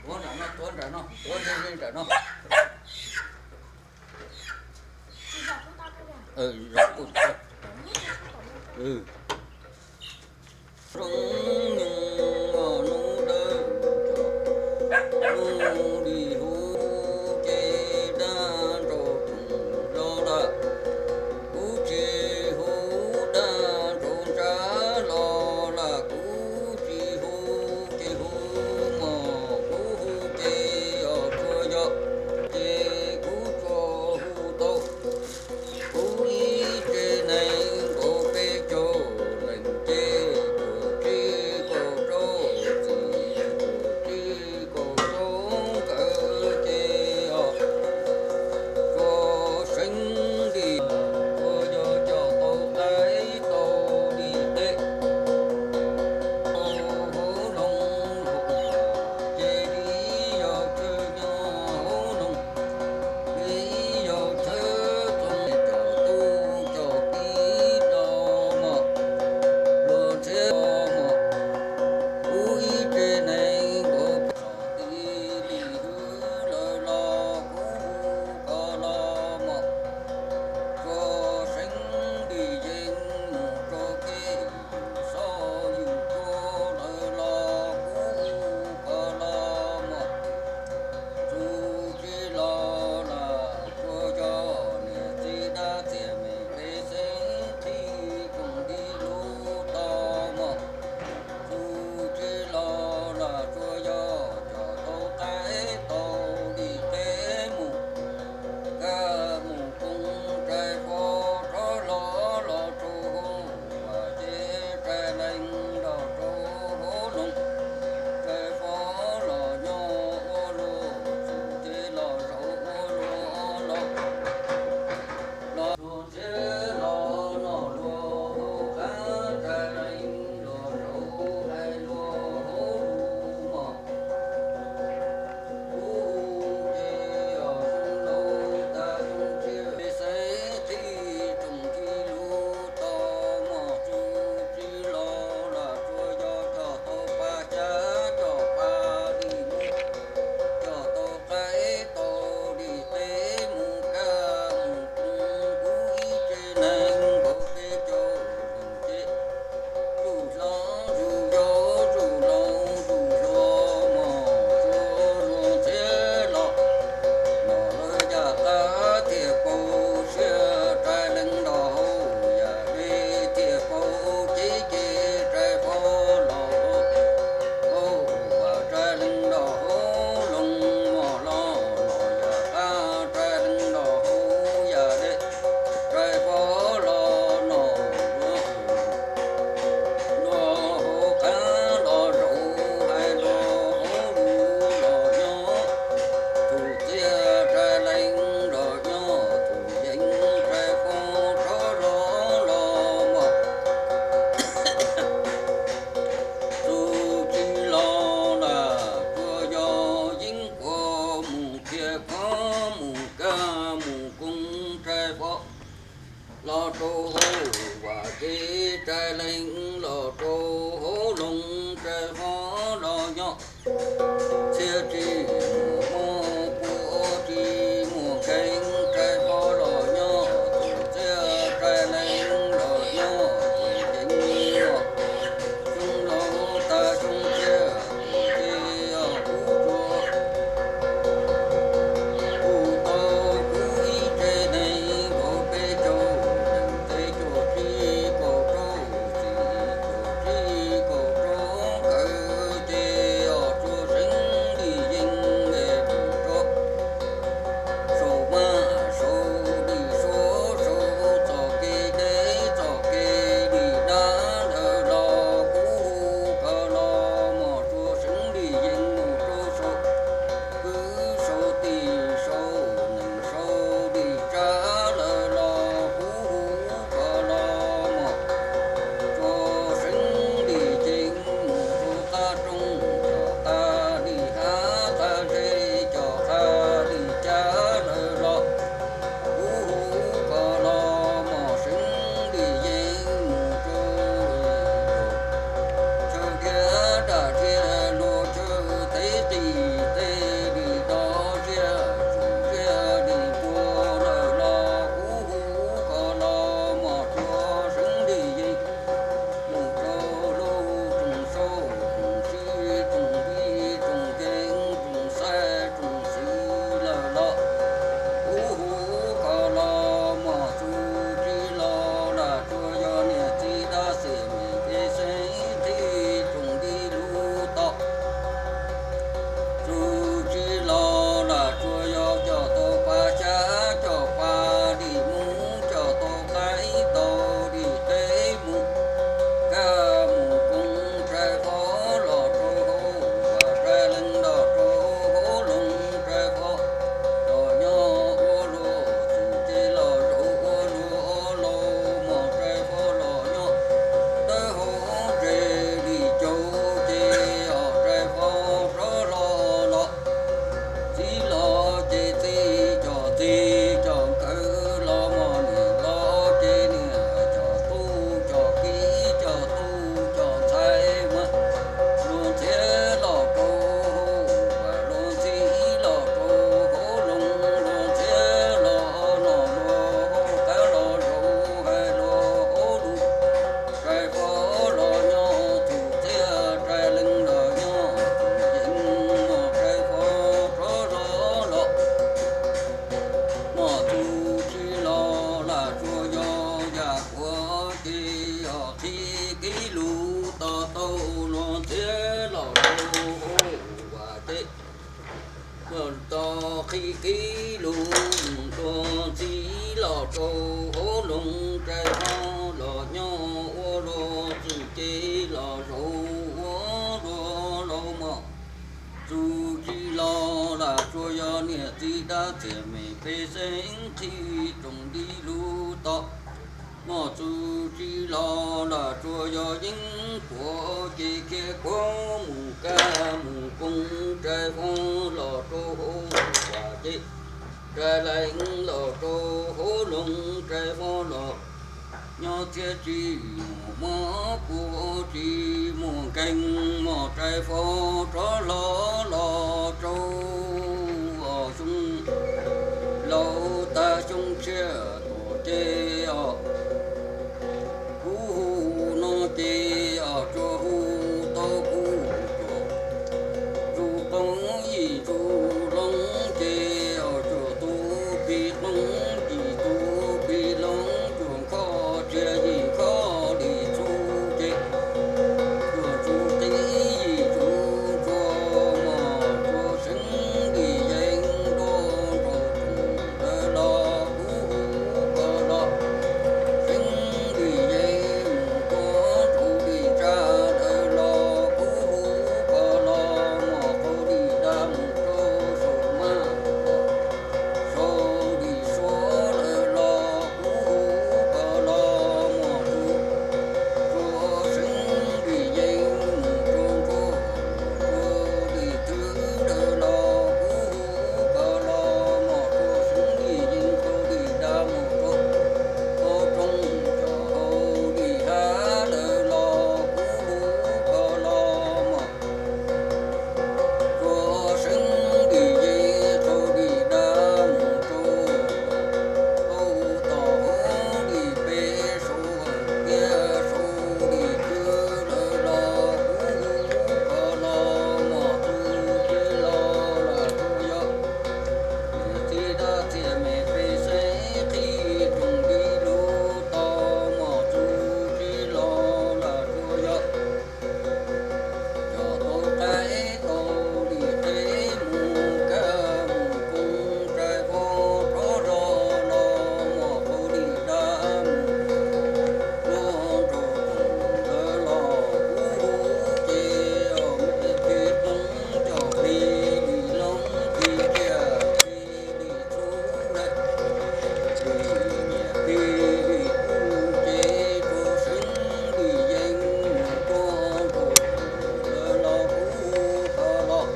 Tuav nram no, tuav nram no, tuav ze ze nram no. Zoo nyoog hnub dawb, hnub li huv ces dab nrog roog los lawm. Kuv tsis hu dab nrog ntsa los lawm, kuv tsis hu ces hu mos, kuv hu ces os tsuas yog ces kuv tsuas hu tau. Kuv ib tsev neeg nkaus peb caug leej ces cuaj tsib kaum rau txiv, cuaj tsib kaum rau nkawd ces os tsuas seev li, tsuas yog coj tau qaib tau li teb. Hauv loog ces li yog chaw nyob hauv loog, li yog chaw txoov coj tub coj kiv rau mos, luag ntshiab mos. Kuv ib tsev neeg nkaus peb caug tib li hwv lawm los kuv hu koj los mos, tsuas seev li yeej mus rau kev yus xov yus tsuag lawm los kuv hu koj los mos. Txuj ci los lam tsuas yog niam txiv dab txiag me pej xeem thib tsoom li lub tau mos. Txuj ci los lam tsuas yog coj tau qaib tau li teb mus, kaj mus koom rais fo rov los los rau hauv vaj ces rais leeg los rau hauv loog, rais fo los nyob ua luaj, txuj ci los zaum ua luaj los, los luag ntshiab los noj luag hauv qab, rais leeg los zaum hais luag hauv lus mos. Kuv ces os xyoo laus tag xyoo tshiab, pej xeem thib tsoom li lub tau mos. Txuj ci los lam tsuas yog coj tau pa xyab coj pa li mus, coj tau qaib tau li teb mus, kaj mus koom. Kuv ib tsev neeg nkaus peb caug leej ces zuj zus yau zuj zus laus zuj zus hluas mos, tsuas luag ntshiab los noj lawv yaj qab thiaj paub siab, rais leeg los hauv yaj dej thiaj paub kev, ces rais fo los hauv vaj, rais leeg los hauv loog mos, los noj yaj qab, rais leeg los hauv yaj dej, rais fo los noj luag, luag hauv qab los zaum hais luag hauv lus los nyob, txuj ci rais leeg los nyob, txuj yeej rais fo rov los los mos. Txuj ci los lam tsuas yog yeeb kuas mus thiaj khov, mus kaj mus koom rais fo los rau hauv vaj ces rais leeg los rau hauv loog, rais fo los nyob. Txhiaj tsis muaj mob, puas tsis muaj kheev, rais fo los nyob, txuj ci rais leeg los nyob, txuj yeej los. Xyoo laus tag xyoo tshiab ces kuv tsuas hu tau kuv ib tsev neeg nkaus peb caug leej ces cuaj tsib kaum rau txiv, cuaj tsib kaum rau nkawd ces os tsuas seev Qhib lug mus rua ntxiv los rau hauv loog, rais fo los nyob ua luag txwm ces los zaum ua luag laus mog. Txuj ci los lam tsuas yog niam txiv dab txias me pej xeem qhib rooj li lug tod. Mog txuj ci los lam tsuas yog yeeb puam ces khiav kuag mus kab mus koom, rais fo los rau hauv vam ces rais lees los rau hauv loog, rais fo los nyob txhiab tsis muaj mob kuj tsis muaj nkeeg, mog rais fo rov hlo los rau xyoo laus tag xyoo tshiab tuaj ces os. Kuv hu no ces os tsuas hu tau kuv tsuas ntsuj qoob yim ntsuj loob ces os tsuas tu plig qoob yim tu plig loob, tsuas nkho txiag yim nkho li txuj ces tsuas ntsuj qib yim ntsuj ntsuag, mog tsuas seev li yeeb nruab nraug rooj lawm los kuv hu koj los. Seev li yeeb mus rua nraug li ntsaj lawm los kuv hu koj los, mog qaug li dab mus rua saum maj saum li suav lawm los kuv hu koj los, mog tsuas tsuas seev li yeeb mus rua nraug rua li twb lawm los kuv hu koj los, mog tsuas seev li yeeb qaug li dab mus rua tau roob cov hauv li hab lawm los kuv hu koj los, mog tsuas seev li yeeb qaug li dab mus rua tau tom hauv li peb saum thiab saum li twb lawm los kuv hu koj los, mog txuj ci los lam tsuas yog niam txiv dab txias me pej xeem qhib rooj li lug tod, mog txuj ci los lam tsuas yog coj tau qaib tau li qe mus kab mus koom, rais fo rov hlo los, mog qaug li dab mus rua nraug rooj lawm los kuv hu ces os, me plig qoob coj plig li loob plig txiag plig li txuj lawm, plig nyiaj plig li kub ces tsuas seev li yeeb mus rua nraug rooj lawm los kuv hu koj los,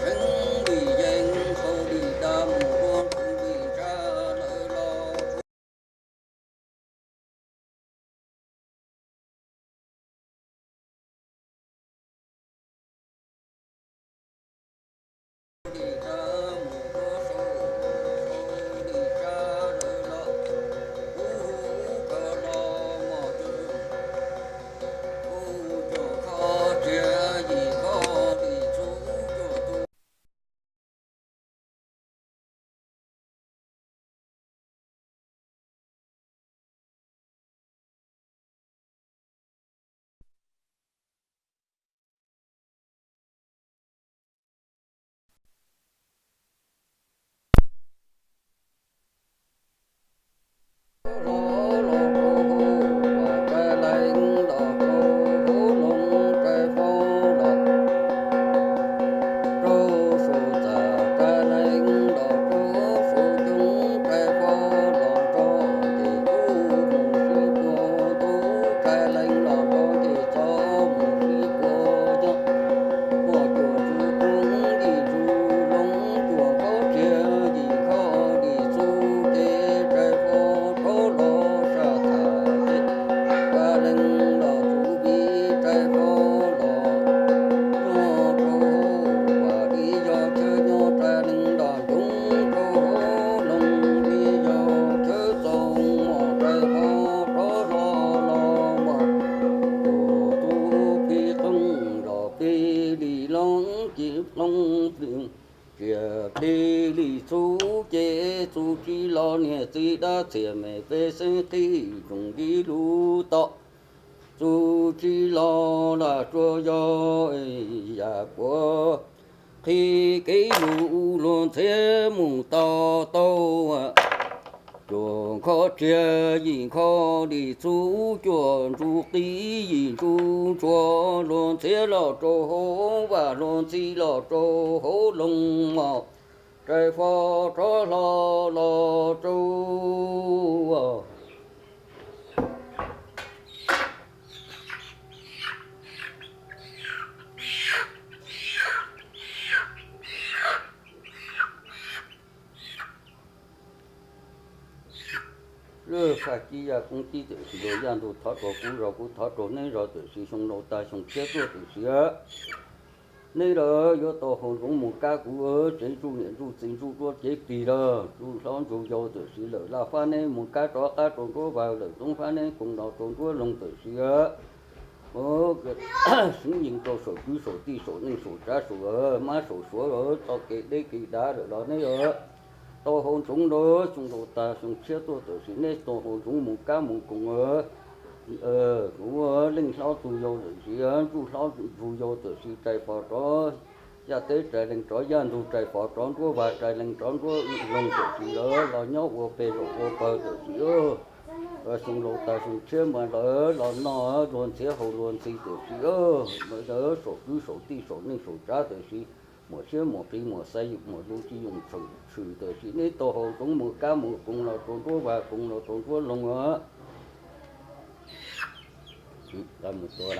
seev li yeeb qaug li dab mus rua nraug li ntsaj lawm los Txias plig li txuj ces txuj ci los niam txiv dab txias me pej xeem qhib rooj li lug tod. Txuj ci los lam tsuas yog yam kuas qhib kev lug luag ntxhiab Kho txiag yim nkho dim txuj cuaj ntsuj qis yim ntsuj ntsuag, luag ntxhiab los rau hauv vaj luag ntxhi los rau hauv loog mos, rais fo rov hlo los rau lawm. Faj kib yaj koob tib tawm sis, yaj ntug thov rau kuv zog kuv thov rau neb zog tawm sis, xyoo laus tag xyoo tshiab tuaj tawm sis, neb lawm yuav tau haus ntsoov mus kab kuv tsev, ntsuj niam ntsuj txiv ntsuj duab cev plig lawm, ntsuj hlob ntsuj yau tawm sis, lawm laj fab neb mus kab rov qab rau nruab vaj, lawm ntxoov fab neb koom los rau nruab loog tawm sis. Siv yees rau saum kwv saum tij saum neej saum tsav saum mab saum suav, txoj kev deb kev dav lawm los neb tau haus ntsoov lawm, xyoo laus tag xyoo tshiab tuaj tawm sis, neb tau haus ntsoov mus kab mus koom. Kuv leej hlob tug yau tawm sis, ntsuj hlob ntsuj yau tawm sis, rais fo rov, yaj teb rais lees rov yaj ntug, rais fo rov nruab vaj, rais lees rov nruab loog tawm sis, lawv los nyob ua pes zaum ua pawg tawm sis. Xyoo laus tag xyoo tshiab mas lawv los noj luag ntxhiab haus luag ntxhi tawm sis, lawv saum kwv saum tij saum neej saum tsav tawm sis, muam siab muam qis muam xaiv muam zoo tsis yooj tshwm tawm sis, neb tau haus ntsoov mus kab mus koom los rau nruab vaj koom los rau nruab loog. Mus tua